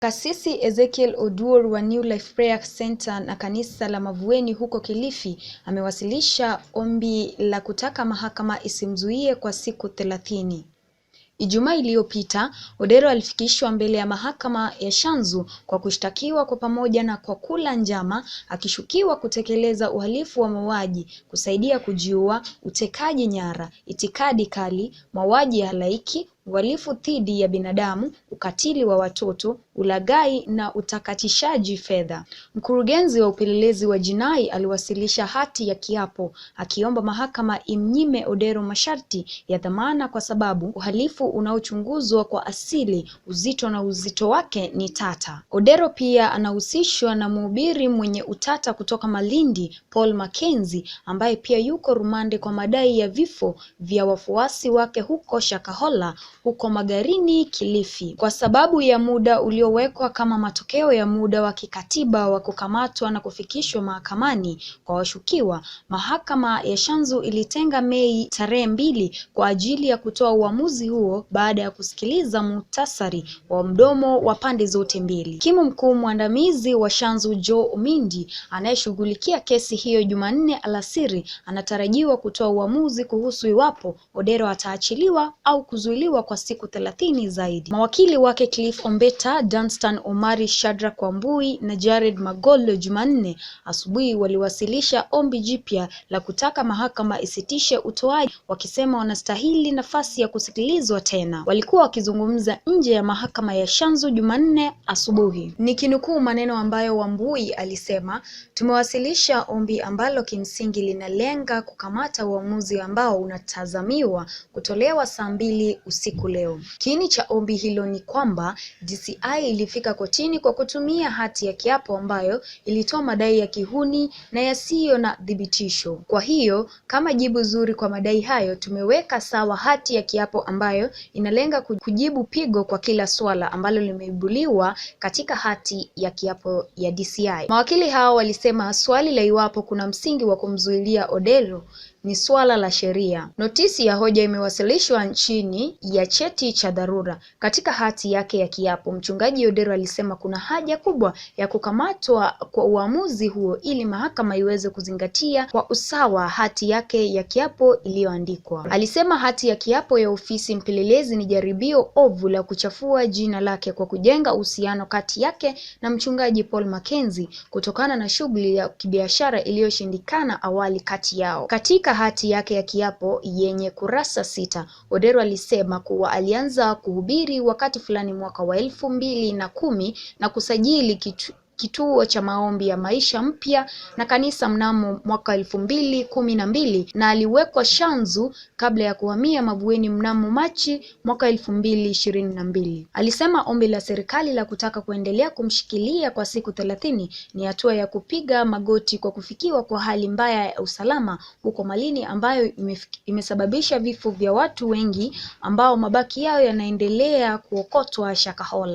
Kasisi Ezekiel Oduor wa New Life Prayer Center na kanisa la Mavueni huko Kilifi amewasilisha ombi la kutaka mahakama isimzuie kwa siku 30. Ijumaa iliyopita, Odero alifikishwa mbele ya mahakama ya Shanzu kwa kushtakiwa kwa pamoja na kwa kula njama, akishukiwa kutekeleza uhalifu wa mauaji, kusaidia kujiua, utekaji nyara, itikadi kali, mauaji ya halaiki, uhalifu dhidi ya binadamu, ukatili wa watoto, ulaghai na utakatishaji fedha. Mkurugenzi wa upelelezi wa jinai aliwasilisha hati ya kiapo akiomba mahakama imnyime Odero masharti ya dhamana kwa sababu uhalifu unaochunguzwa kwa asili, uzito na uzito wake ni tata. Odero pia anahusishwa na mhubiri mwenye utata kutoka Malindi, Paul Mackenzie, ambaye pia yuko rumande kwa madai ya vifo vya wafuasi wake huko Shakahola huko Magarini, Kilifi. Kwa sababu ya muda uliowekwa kama matokeo ya muda wa kikatiba wa kukamatwa na kufikishwa mahakamani kwa washukiwa, mahakama ya Shanzu ilitenga Mei tarehe 2 kwa ajili ya kutoa uamuzi huo baada ya kusikiliza muhtasari wa mdomo wa pande zote mbili. Hakimu mkuu mwandamizi wa Shanzu Joe Omindi anayeshughulikia kesi hiyo Jumanne alasiri anatarajiwa kutoa uamuzi kuhusu iwapo Odero ataachiliwa au kuzuiliwa kwa siku 30 zaidi. Mawakili wake Cliff Ombeta, Danstan Omari, Shadrack Wambui na Jared Magolo Jumanne asubuhi waliwasilisha ombi jipya la kutaka mahakama isitishe utoaji, wakisema wanastahili nafasi ya kusikilizwa tena. Walikuwa wakizungumza nje ya mahakama ya Shanzu Jumanne asubuhi. Nikinukuu maneno ambayo Wambui alisema, tumewasilisha ombi ambalo kimsingi linalenga kukamata uamuzi ambao unatazamiwa kutolewa saa 2 usiku leo. Kiini cha ombi hilo ni kwamba DCI ilifika kotini kwa kutumia hati ya kiapo ambayo ilitoa madai ya kihuni na yasiyo na thibitisho. Kwa hiyo, kama jibu zuri kwa madai hayo, tumeweka sawa hati ya kiapo ambayo inalenga kujibu pigo kwa kila swala ambalo limeibuliwa katika hati ya kiapo ya DCI. Mawakili hao walisema swali la iwapo kuna msingi wa kumzuilia Odero ni swala la sheria. Notisi ya hoja imewasilishwa chini ya cheti cha dharura. Katika hati yake ya kiapo, mchungaji Odero alisema kuna haja kubwa ya kukamatwa kwa uamuzi huo ili mahakama iweze kuzingatia kwa usawa hati yake ya kiapo iliyoandikwa. Alisema hati ya kiapo ya ofisi mpelelezi ni jaribio ovu la kuchafua jina lake kwa kujenga uhusiano kati yake na mchungaji Paul Mackenzie kutokana na shughuli ya kibiashara iliyoshindikana awali kati yao. Katika hati yake ya kiapo yenye kurasa 6, Odero alisema kuwa alianza kuhubiri wakati fulani mwaka wa 2010 na kusajili kituo cha maombi ya maisha mpya na kanisa mnamo mwaka 2012 na aliwekwa Shanzu kabla ya kuhamia Mavueni mnamo Machi mwaka 2022. Alisema ombi la serikali la kutaka kuendelea kumshikilia kwa siku 30 ni hatua ya kupiga magoti kwa kufikiwa kwa hali mbaya ya usalama huko Malindi ambayo imesababisha vifo vya watu wengi ambao mabaki yao yanaendelea kuokotwa Shakahola.